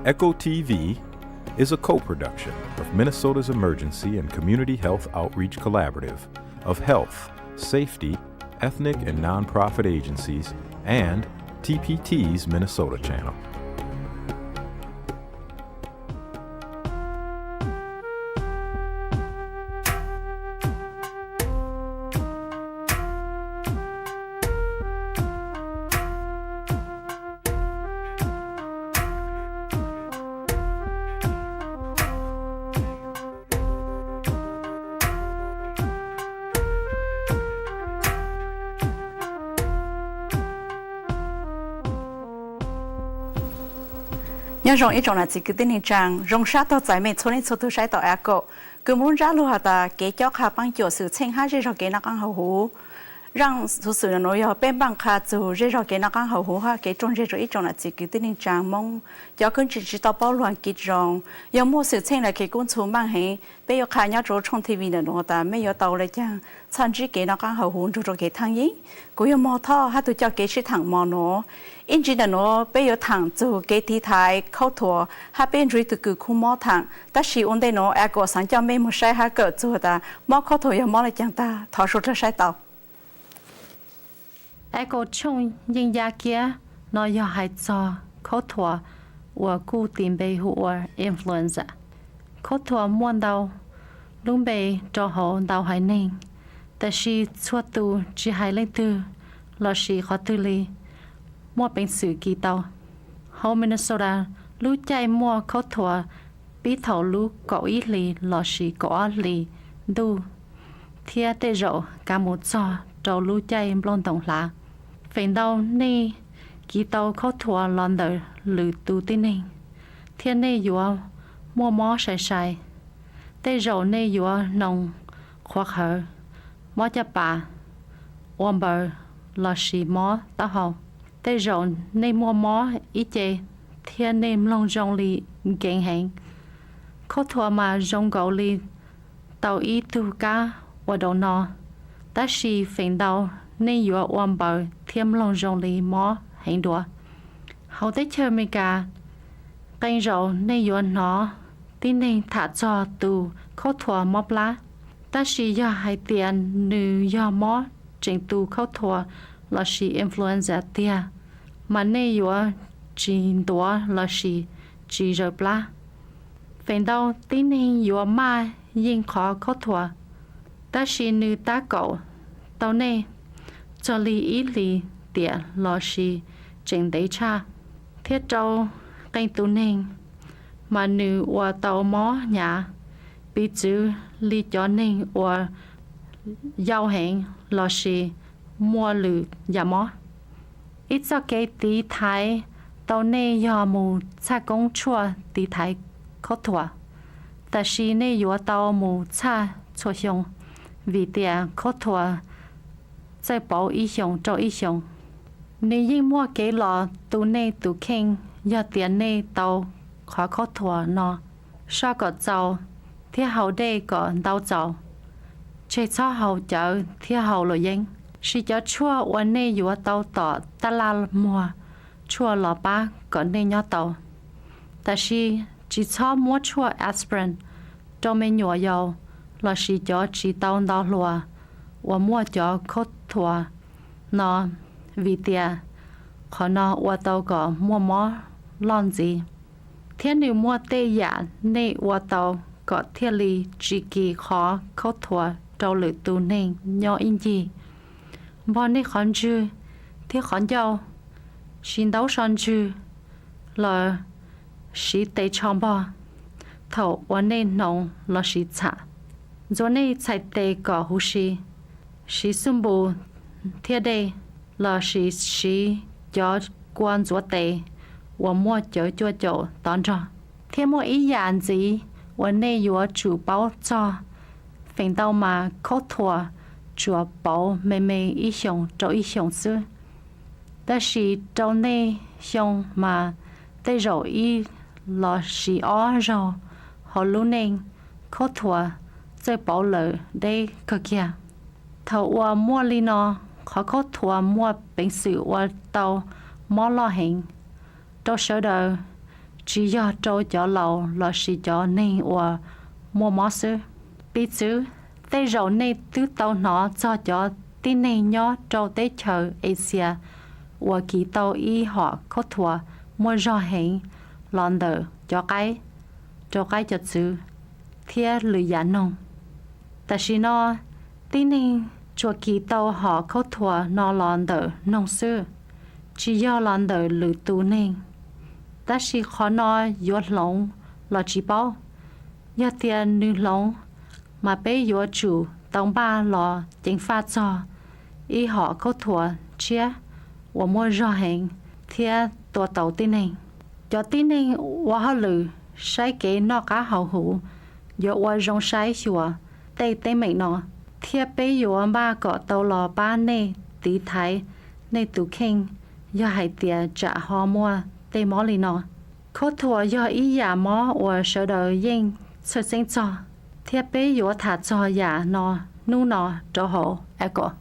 Echo T V is a co-production of Minnesota's Emergency and Community Health Outreach Collaborative of health, safety, ethnic and nonprofit agencies, and T P T's Minnesota channel. Nyob zoo ib tsoom nam txiv kwv tij neej tsaa, zoo sab taug txais mej txhua leej txhua tug saib tau Echo. Kuv Hmoob Ntsab lug has tas kev cob qha paab cuam xwm txheej hab zej zog kev noj qaab haus huv. Zaaj xuv xwm nuav yog peb npaaj qha txug zej zog kev noj qaab haus huv hab kev ruaj ntseg rua ib tsoom nam txiv kwv tij neej tsaa Moob cov koob tsis tau paub luag kev zoo. Yog muaj xwm txheej lawm kev kub ntxhov maaj heev, peb yuav qha nyob rua tshooj T V ntawm nuav tas mej yuav tau le caag txhaj ntsib kev noj qaab haus huv nrug rua kev thaaj yeeb. Kuv yog Mog Thoj hab tug coj kev sib thaam mo nuav. Ib ntsis ntawm nuav peb yuav thaam txug kev tiv thaiv khaub thuas hab peb nrug ib tug kws khu mob thaam, tab sis ua ntej nuav Echo xaav coj mej moog saib hab kawm txug tas mob khaub thuas yog mob le caag tag, thov suav dlawg saib tau. Echo tshooj yeej yaj kiab no yog hais txog khaub thuas uas kuj tis npe hu ua influenza. Khaub thuas muaj ntau lub npe rau hauv ntau haiv neeg, tab sis txhua tus tsis hais leej twg lossis qhov twg li muaj peev xwm kis tau. Hauv Minnesota, lub caij muaj khaub thuas pib thaum lub kaum ib hlis lossis kaum ob hlis ntuj, thiab tej zaum kav mus txog rau lub caij nplooj ntoos hlav. Feem ntau nej kis tau khaub thuas los ntawm lwm tus tib neeg, thiab nej yuav muaj mob sai sai. Tej zaum nej yuav hnoos qhuav qhawv, mob caj pas, ua npaws lossis mob taub hau. Tej zaum nej muaj mob ib ce thiab nej mloog zoo li nkees heev. Khaub thuas mas zoo nkaus li tau ib tug kab ua dau no, tab sis feem ntau nej yuav ua npaws thiab mloog zoo li mob heev dua. Hauv teb chaws Amelikas, qee zaum nej yuav hnov tib neeg tham txog tus khaub thuas mob plab, tab sis yog hais tias nws yog mob tseem tus khaub thuas lossis influenza tiag, mas nej yuav tsis ntuav lossis tsis zawv plab. Feem ntau tib neeg yuav maj yeej qhov khaub thuas, tab sis nws tab kaum tau nej txog li ib hlis tiam lossis tseem ntev tshaj, thiab rau qee tus neeg mas nws ua tau mob hnyav, piv txwv li cov neeg uas yau heev lossis muaj lwm yam mob. Ib txoj kev tiv thaiv tau nej yog mus txhaj koob tshuaj tiv thaiv khaub thuas, tab sis nej yuav tau mus txhaj txhua xyoo, vim tias khaub thuas txawj pauv ib xyoos rau ib xyoos. Nws yeej muaj kev los tu nej tus kheej yog tias nej tau qhov khaub thuas no. Soj kom txaus thiab haus dej kom ntau txaus. Tseg txhob haus cawv thiab haus luam yeeb. Siv cov tshuaj uas nej yuav tau tom tab laj muag tshuaj los pab kom nej nyob tau. Tab sis tsis txhob muab tshuaj aspirin rau me nyuam yaus lossis cov tsis tau ntau hluas uas muaj cov khaub thuas no, vim tias qhov no ua tau kom muaj mob loj ntxiv, thiab nws muaj tej yam nej ua tau kom thiaj li tsis kis qhov khaub thuas rau lwm tus neeg nyob ib ncig. Npog nej qhov ntswg thiab qhov ncauj, siv ntaub so ntswg los siv tes tsho npog thaum uas nej hnoos lossis txham. Ntxuav nej txhais tes kom huv si, siv xub npus thiab dej, lossis siv cov kua ntxuav tes uas muaj cawv cuaj caum tov nrog. Thiab muaj ib yam ntxiv uas nej yuav tsum paub txog, feem ntau mas khaub thuas tsuas pauv me me ib xyoos rau ib xyoos xwb. Tab sis rau nej xyoo mas tej zaum ib lossis ob zaug hauv lub neej khaub thuas txawj pauv lawm deb kawg kiag. Thaum uas muaj li no, qhov khaub thuas muaj peev xwm ua tau mob loj heev. Rau sawv daws, tsis yog rau cov laus lossis cov neeg uas muaj mob xwb. Piv txwv, tej zaum nej twb tau hnov txog cov tib neeg nyob rau teb chaws Axias uas kis tau ib hom khaub thuas muaj zog heev los ntawm cov qaib, rau qaib cov txwv, thiab lwm yam noog. Tam sim no, tib neeg tsuas kis tau hom khaub thuas no los ntawm noog xwb, tsis yog los ntawm lwm tus neeg. Tab sis qhov no yuav hloov los tsis paub. Yog tias nws hloov, mas peb yuav tsum tau npaj los ceev faj txog ib hom khaub thuas tshiab uas muaj zog heev thiab tua tau tib neeg. Cov tib neeg ua hauj lwm saib kev noj qab haus huv yuav ua zoo saib xyuas tej teeb meem no, thiab peb yuav npaj kom tau los pab nej tiv thaiv nej tus kheej yog hais tias tsam ho muaj tej mob li no. Khaub thuas yog ib yam mob uas sawv daws yeej txhawj xeeb txog, thiab peb yuav tham txog yam no hnub no rau hauv Echo.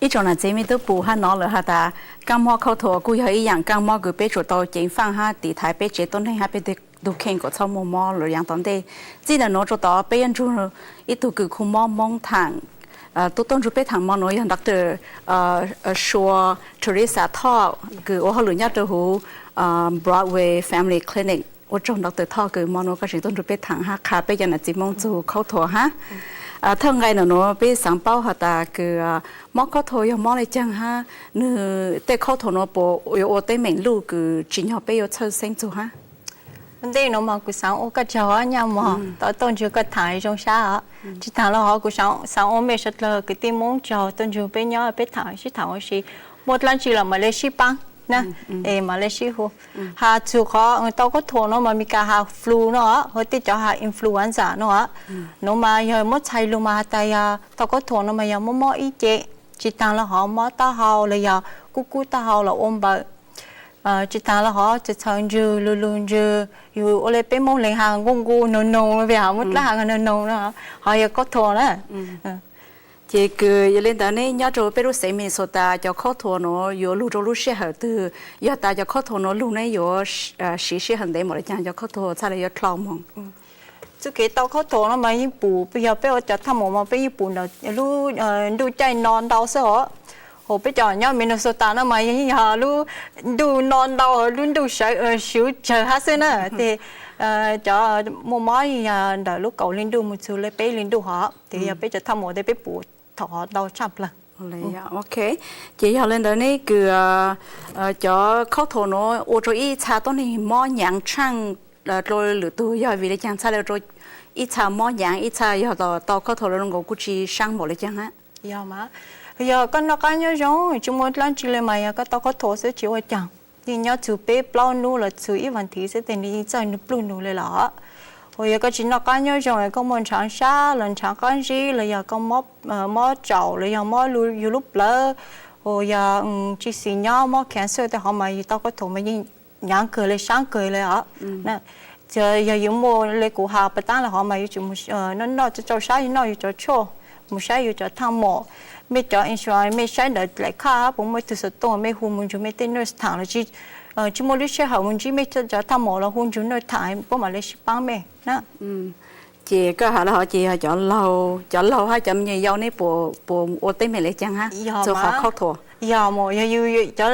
Ib tsoom nam txiv me tub pum hab, nov lawm has tas kaaj mob khaub thuas kuj yog ib yaam kaaj mob kws peb tsum tau ceev faaj hab tiv thaiv peb tsev tuab neeg hab peb tug kheej kom txhob muaj mob lawm yav tom ntej. Txij ntawm nuav rua tod peb yuav nrug ib tug kws khu mob Moob thaam, tuaj tuaj nrug peb thaam mo nuav yog Doctor Sua Teresa Thoj kws ua hauj lwm nyob rau huv Broadway Family Clinic. Ua tsaug Doctor Thoj kws mo nuav koj tseem tuaj nrug peb thaam hab qha peb cov nam txiv Moob txug khaub thuas hab. Thawj nqai ntawm nuav peb xaav paub has tas kws mob khaub thuas yog mob le caag hab nwg tej khaub thuas nuav puas yuav ua teeb meem luj kws tsim nyog peb yuav txhawj xeeb txug hab? Ua ntej nuav mas kuv xaav ua koj tsaug nyaj mog, tau tuaj nrug koj thaam zoo sab os. Tsi taag le hov kuv xaav ua mej suav dlawg kwv tij Moob tsaug tuaj nrug peb nyob peb thaam sib thaam ua si, muaj dlaab tsi los mam le sib paab na, es mam le sib hu. Has txug qhov tau khaub thuas nuav mas Meskas has flu no, hab tej cov has influenza no, nuav mas yog muab txhais lug mas has tas yog tau khaub thuas nuav mas yog mob mob ib ce, tsi taag le hov mob taub hau los yog kub kub taub hau los ua npaws, tsi taag le hov txhawv ntsws lug lug ntsws, yug ua le peb Moob le has nquj nqus noog noog, muab dlaab has noog noog no, hov yog khaub thuas na. Ces kws yog le ntawd neb nyob rau peb lub xeev Minnesota cov khaub thuas nuav yuav lug rau lub sij hawm twg? Yog tas cov khaub thuas nuav lug neb yuav siv sij hawm ntev npaum le caag cov khaub thuas txhaj le yuav dlhau moog? Txuj kev tau khaub thuas no mas yeej pum, yog peb ua cov thaaj mum mas peb yeej pum ntawm lub ntuj caij no ntau xwb os. Hos peb cov nyob Minnesota no mas yeej yog lub ntuj no ntau, lub ntuj sawv tsawg hab xwb na. Ces cov muaj mob yeej yog ntawm lub kaum hli ntuj mus txug le peb hli ntuj hov, ces yog peb cov thaaj mum tes peb pum thaum hov ntau tshaj plawg. Ok, ces yog le ntawd ne kws cov khaub thuas nuav ua rau ib txha tuab neeg mob nyaav tshaaj dlua lwm tug, yog vim le caag txhaj le ua rau ib txha mob nyaav, ib txha yog tau khaub thuas lawm zoo nkaus kuj tsi saab npaum le caag hab? Yog mas, yog koj noj qab nyob zoo tsi muaj dlaab tsi le mas yog koj tau khaub thuas xwb tsi ua caag, yeej nyob txug peb plaub nub los txug ib vas thiv xwb tes nwg yeej txawj nwg pluj nug le los. Hos yog koj tsi noj qab nyob zoo, koj muaj nrhav sab los nrhav qab zib los yog koj mob tsaum los yog mob yug lub plawv, hos yog tsi xis nyob mob cancer tej hov mas yug tau khaub thuas mas yeej nyaav kawg le saab kawg le os. Yog yug muaj le kuv has pas taab le hov mas yuav tsum noj noj tsau sab, yug noj yug cov tshuaj, mus saib yug cov thaaj mum, mej cov insurance mej saib ntawm daim khaj hab puas muaj tug xov tooj mej hu mus nrug mej tej nurse thaam los tsi, tsi muaj lub sij hawm mus ntsib mej cov thaaj mum los hu nrug nurse thaam puab mam le sib paab mej na. Ces koj has le hov ces yog cov laug, cov laug hab cov me nyuam yaus ne puas ua teeb meem le caag hab txug qhov khaub thuas? Yog mas, yog yug cov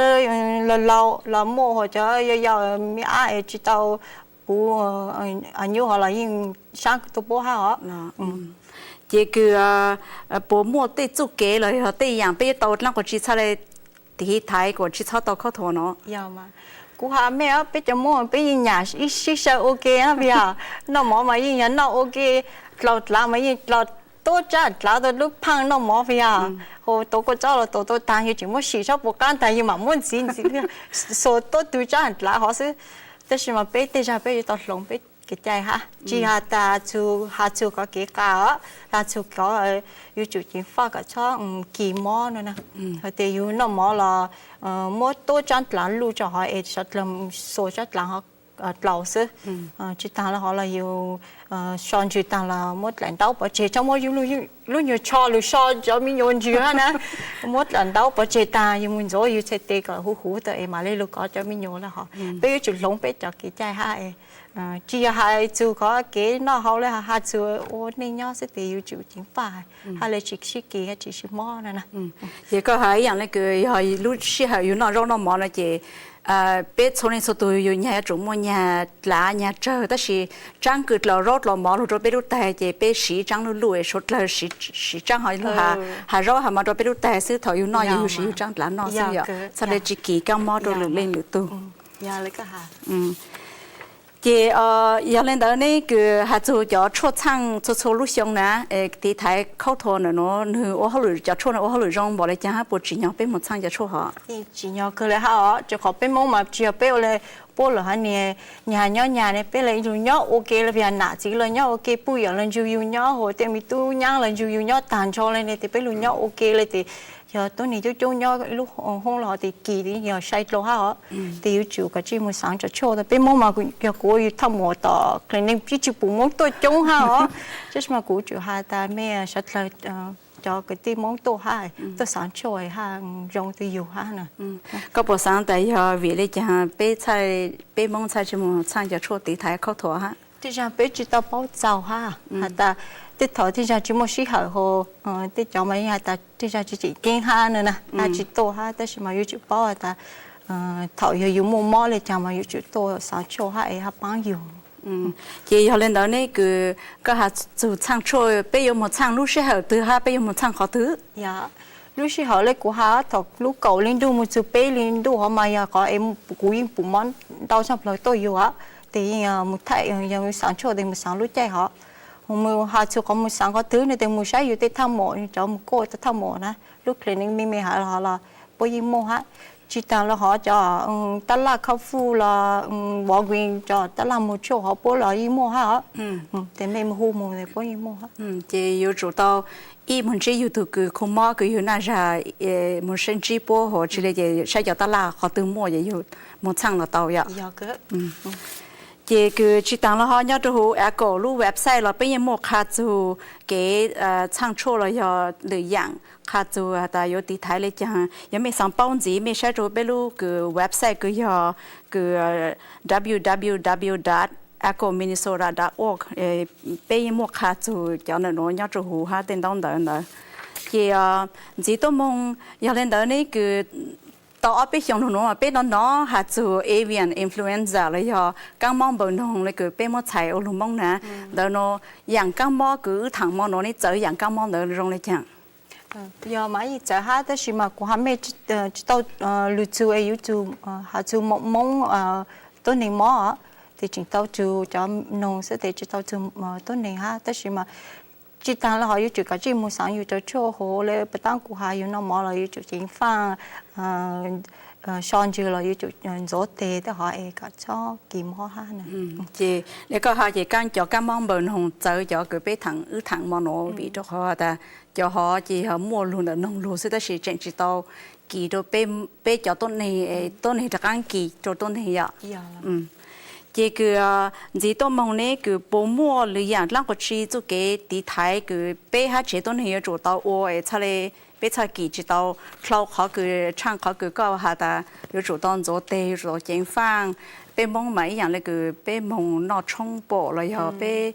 laug laug los muaj, hos cov yau yau me ab es tsi tau puv a nyub hov los yeej saab tuaj puab hab os. Ces kws puas muaj tej txuj kev los yog tej yaam peb yuav tau dlaab quas tsi txhaj le tiv thaiv kuas tsi txhob tau khaub thuas no? Kuv has mej, peb cov Moob peb yeej nyam ib sib saw ua ke, yog noj mov mas yeej yog noj ua ke, dlaus dlav mas yeej dlaus tuab tsab dlav tau lub phaaj noj mov yog, hos tuav kua txob los tuav tau taag, yog tseem muab sim sab puas qaab taag yog mam muab ntxiv ntxiv, xuas tuab tug tsab dlav hov xwb. Tab sis mas peb tej zag peb yuav tau hloov peb kev cai hab, tsi has tas txug, has txug kov kev qas os, has txug kov yuav tsum ceev faj kom txhob kis mob no na. Hos tes yug noj mov los muab tuab tsab dlav luj tso hov es sawv dlawg xuas tsab dlav hov dlaus xwb. Tsis taag los hov los yus so ntsws taag los muab dlaim ntaub pov tseg, tsob muab lub nyuag tsho lug so cov me nyuam ntsws hab na, muab dlaim ntaub pov tseg taag yus mus ntxuav yus txhais tes kom huv huv tau es mam le lug kov cov me nyuam le hov. Peb yuav tsum hloov peb cov kev cai hab, tsis yog has txug qhov kev noj hauv le, has txug ua neej nyob xwb tes yuav tsum ceev faj hab le tsis sib kis tsis sib mob na. Ces koj has ib yaam le kws yog lub sij hawm yus noj zaub noj mov no ces peb txhua leej txhua tug yus nyag yuav tsum muaj nyag dlav nyag tsawg, tab sis tsaab kws dlaus zaub dlaus mov lug rau peb lub taig ces peb siv tsaab luj luj, suav dlawg siv tsaab ho lug has zaub has mov rau peb lub taig xwb, thaum yus noj yus yug siv yug tsaab dlav noj xwb yom, txhaj le tsis kis kaab mob rau lwm leej lwm tug. Ces yog le ntawd neb kws has txug cov tshuaj txhaaj txhua txhua lub xyoo na, tiv thaiv khaub thuas ntawm nuav nwg ua hauj lwm, cov tshuaj no ua hauj lwm zoo npaum le caag hab, puas tsim nyog peb moog txhaaj cov tshuaj hov? Tsim nyog kawg le hab os, rua qhov peb Moob mas tsis yog peb ua le, puab lawm hab niag nyag nyob nyag ne, peb le lug nyob ua ke le, yog nam txiv le nyob ua ke, puj yawm le ntsug yug nyob, hab tej me tub nyab le ntsug yug nyob taag nrho le ne, tes peb lug nyob ua ke le tes yog tuab neeg coob coob nyob lub hoob le hov tes kis yog sai dlua hab os. Tes yuav tsum kav tsij moog xaav cov tshuaj. Peb Moob mas yog kuv ua yus thaaj mum tom clinic peb tsis pum Moob tuaj coob hab os, tab sis mas kuv tsum has tas mej sawv dlawg cov kwv tij Moob tuaj hab, tuaj xaav tshuaj hab zoo rua yus hab na. Koj puas xaav tas yog vim le caag peb, peb Moob txhaj tsis moog txhaaj cov tshuaj tiv thaiv khaub thuas hab? Tej zag peb tsis tau paub txaus hab, has tas tej thaum tej zag tsis muaj sij hawm hab, tej cov mas has tas tej zag tsis tseem ceeb hab na, hab tsis tuaj hab, tab sis mas yuav tsum paub has tas thaum yog yus muaj mob le caag mas yuav tsum tuaj xaav tshuaj hab es hab paab yus. Ces yog le ntawd ne kws koj has txug txhaaj tshuaj peb yuav moog txhaaj lub sij hawm twg hab peb yuav moog txhaaj qhov twg? Yog lub sij hawm le kuv has thaum lub kaum le ntuj moog txug peb le ntuj hov mas yog qhov es kuv yeej pum mob ntau tshaj plawg tuaj yug, tes yeej moog thaij, yog xaav tshuaj tes moog xaav lub caij hov. Moog has txug qhov moog xaav qhov twg no tes moog saib yus tej thaaj mum, cov moog kuaj tau thaaj mum na, lub clinic me me has los puab yeej muaj hab. Tsis taag le hov cov taj laj Khov Fwj los Walgreens cov taj laj moog tshuaj hov puab los yeej muaj hab os. Tes mej moog hu moog puab yeej muaj hab. Ces yuav tsum tau ib moog ntsib yug tug kws khu mob kws yug naj zag, moog saib ntsib puab hov tsi le ces saib cov taj laj qhov twg muaj ces yug moog txhaaj los tau yom. Ces kws tsis taag le hov nyob rua huv Echo lub website los peb yeej muaj qha txug kev txhaaj tshuaj los yog lwm yaam, qha txug has tas yuav tiv thaiv le caag. Yog mej xaav paub ntxiv mej saib rua peb lub kws website kws yog kws www dot echo minnesota dot org, peb yeej muaj qha txug cov ntawm nuav nyob rua huv hab tej ntaub ntawv ntawd. Ces ntxiv tuaj moog, yog le ntawd ne kws tau ob peb xyoos lug nuav peb nov nov has txug avian influenza los yog kaab mob npaws noog le kws peb muab txhais ua lug Moob na, ntawd nuav yaam kaab mob kws wb thaam mo nuav neb txawv yaam kaab mob ntawd zoo le caag? Yog mas yeej txawv hab, tab sis mas kuv has mej tsis tau lug txug es yuav tsum has txug Moob tuab neeg mob, tes tseem tau txug cov noog xwb tes tsis tau txug tuab neeg hab, tab sis mas tsis taag le hov yuav tsum kav tsij moog xaav yug cov tshuaj huv le puag taab kuv has yug noj mov los yuav tsum ceev faaj, so ntsws los yuav tsum ntxuav teg tej hov es kom txhob kis mob hab na. Ces le koj has ces cov kaab mob npaws noog txawv cov kws peb thaam wb thaam mo nuav vim rau qhov tas cov hov ces yog muaj lug ntawm noog lug xwb tab sis tseem tsis tau kis rau peb cov tuab neeg, tuab neeg rov qaab kis rau tuab neeg yom. Ces kws ntxiv tuaj moog ne kws puas muaj lwm yaam dlaab quas tsi txuj kev tiv thaiv kws peb hab tsev tuab neeg yuav tsum tau ua es txhaj le peb txhaj kis tsis tau dlhau qhov kws tshaaj qhov kws koj has tas yuav tsum tau ntxuav teg, yuav tsum tau ceev faaj. Peb Moob mas ib yaam le kws peb moog noj tshoob pom los yog peb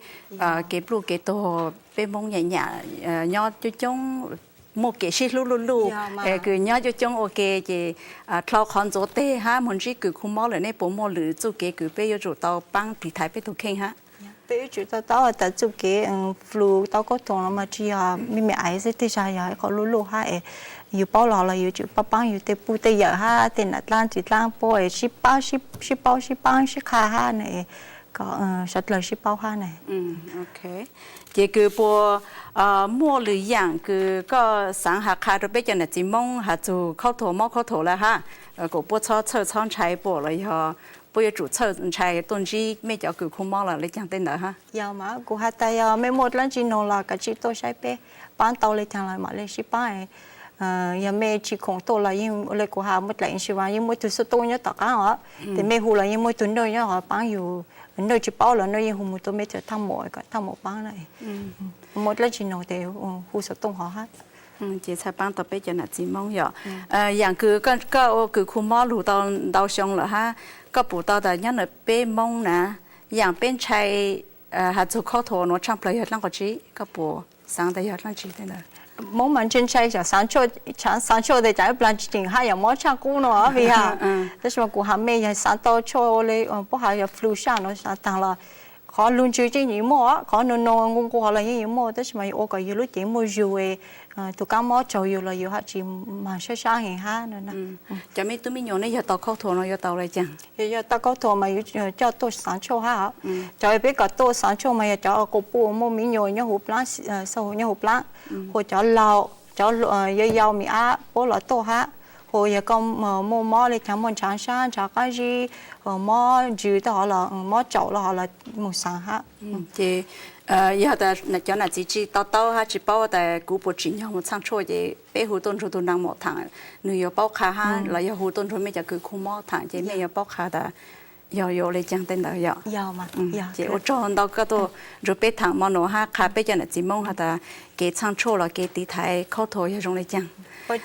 kev pluj kev tuag peb Moob nyam nyam nyob coob coob, muaj kev sib hlub luj luj, kws nyob coob coob ua ke ces dlhau qhov ntxuav teg hab moog ntsib kws khu mob lawm ne puas muaj lwm txuj kev kws peb yuav tsum tau paab tiv thaiv peb tug kheej hab? Peb yuav tsum tau taub has tas txuj kev flu tau kaub toom los mas tsis yog mej mej aiv xwb, tej zag yog qhov luj luj hab es yug paub los los yuav tsum paab paab yug tej puj tej yawm hab tej nam dlaab txiv dlaab puab es sib paab sib paub sib paab sib qha hab na, kom sawv dlawg sib paub hab na. Ces kws puas muaj lwm yaam kws koj xaav has qha rau peb cov nam txiv Moob has txug khaub thuas mob khaub thuas lawm hab, kom puab txhob txhawj txhob ntshai pom los yog puab yuav tsum txhawj ntshai tuaj ntsib mej cov kws khu mob lawm le caag tej ntawd hab? Yog mas kuv has tas yog mej muaj dlaab tsi noog los kav tsij tuaj saib peb, paab tau le caag los mam le sib paab. Yog mej tsis khoom tuaj los yeej ua le kuv has muaj dlaim insurance yeej muaj ib tug xov tooj nyob tom qaab os, tes mej hu los yeej muaj ib tug nrauj nyob hov paab yug. Nrauj tsis paub los nrauj yeej hu mus tuaj mej cov thaj maum kom thaj maum paab na. Muaj dlaab tsi noog tes hu xov tooj hov hab. Ces txhaj paab tau peb cov nam txiv Moob yom. Yaam kws koj ua kws khu mob lug tau ntau xyoo lawm hab, koj pum tau tas nyob ntawm peb Moob na, yaam peb ntshai has txug khaub thuas nuav tshaaj plawg yog dlaab qhov tsi, koj pum xaav tas yog dlaab tsi? Moob mas ntshai ntshai xaav tshuaj tes tsaav tshuaj tes tsaav ib plag tseem hab yog mob tshaaj qub no vim has. Tab sis mas kuv has mej yog xaav tau tshuaj ua le puab has yog flu saj no xaav taag los qhov lug ntsws tseem yuav muaj, qhov nug nug nqua nqua los yeej yuav muaj, tab sis mas yuav ua kom yug lub cev muaj zug, tug kaab mob tsaug yug los yug hab tsis maag sab sab heev hab no. Cov mej tub mej nyuam nej yog tau khaub thuas no yuav tau le caag? Yog tau khaub thuas mas yuav coj tuaj xaav tshuaj hab. Cov peb kom tuaj xaav tshuaj mas yog cov quas puj muaj me nyuam nyob huv plaab, xab huv nyob huv plaab, hu cov laug, cov yau yau me ab puab los tuaj hab. Hu yog koj muaj mob le caag, muaj ntshav sab ntshav qab zib, mob ntsws tau hov los mob tsaum los hov los moog xaav hab. Ces yog tas cov nam txiv tsi to taub hab tsis paub tas kuv puas tsim nyog mus txhaaj tshuaj ces peb hu tuaj nrug tug naag maum thaam, nwg yuav paub qha hab los yog hu tuaj nrug mej cov kws khu mob thaam ces mej yuav paub qha tas yog yuav le caag tej ntawd yom. Ces ua tsaug ntau koj tuaj nrug peb thaam mo nuav hab qha peb cov nam txiv Moob has tas kev txhaaj tshuaj los kev tiv thaiv khaub thuas yog zoo le caag. Ua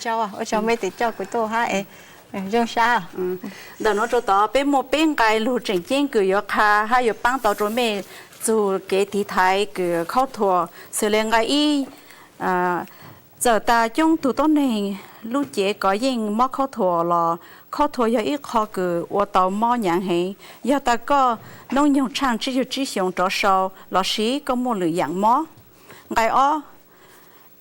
tsaug mej tes coj kuv tuaj hab. Zoo sab. Ntawm nuav rua tod peb muaj peb nqai lug tseem ceeb kws yuav qha hab yuav paab tau rua mej txug kev tiv thaiv kws khaub thuas. Xws le nqai ib, txawm tas coob tug tuab neeg lub cev kov yeej mob khaub thuas los khaub thuas yog ib qho kws ua tau mob nyaav heev. Yog tas koj noob nyoog tshaaj tsib caug tsib xyoos rov sau lossis koj muaj lwm yaam mob. Nqai ob,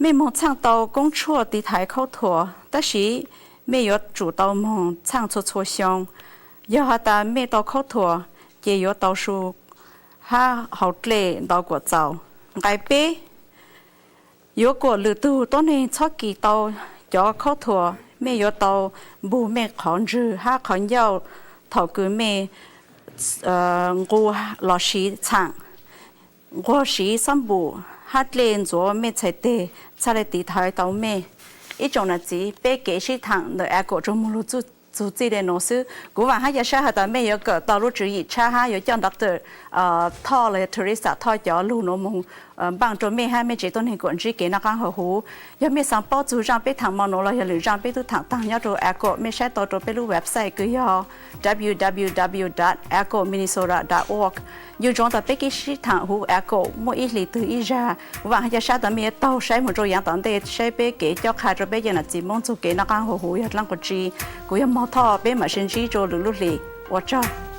mej moog txhaaj tau koob tshuaj tiv thaiv khaub thuas, tab sis mej yuav tsum tau moog txhaaj txhua txhua xyoo. Yog has tas mej tau khaub thuas, ces yuav tau su hab haus dlej ntau kuam txaus. Nqai peb, yuav kuam lwm tug tuab neeg txhob kis tau cov khaub thuas, mej yuav tau npug mej qhov ntswg hab qhov ncauj thaum kws mej nqua lossis txhaam, nquag siv xab npum hab dlej ntxuav mej txhais teg txhaj le tiv thaiv tau mej. Ib tsoom nam txiv, peb kev sib thaam ntawm Echo rua moog lug txug txij le nuav xwb. Kuv vaam hab ca sab has tas mej yuav kawm tau lub tswv yim tshab hab yuav coj Doctor Thoj los yog Teresa Thoj cov lug nuav moog npaaj rua mej hab mej tsev tuab neeg kuam ntsib kev noj qaab haus huv. Yog mej xaav paub txug zaaj peb thaam mo nuav los yog lwm zaaj peb tub thaam taag nyob rua Echo, mej saib tau rua peb lub website kws yog www dot echo minnesota dot org. Ncu ntsoov tas peb kev sib thaam huv Echo muaj ib hlis twg ib zag. Kuv vaam hab ca sab tas mej yuav taug saib moog rua yaav tom ntej saib peb kev coj qha rua peb cov nam txiv Moob txug kev noj qaab haus huv yog dlaab qhov tsi. Kuv yog Mog Thoj, peb maam sib ntsib rua lwm lub hlis. Ua tsaug.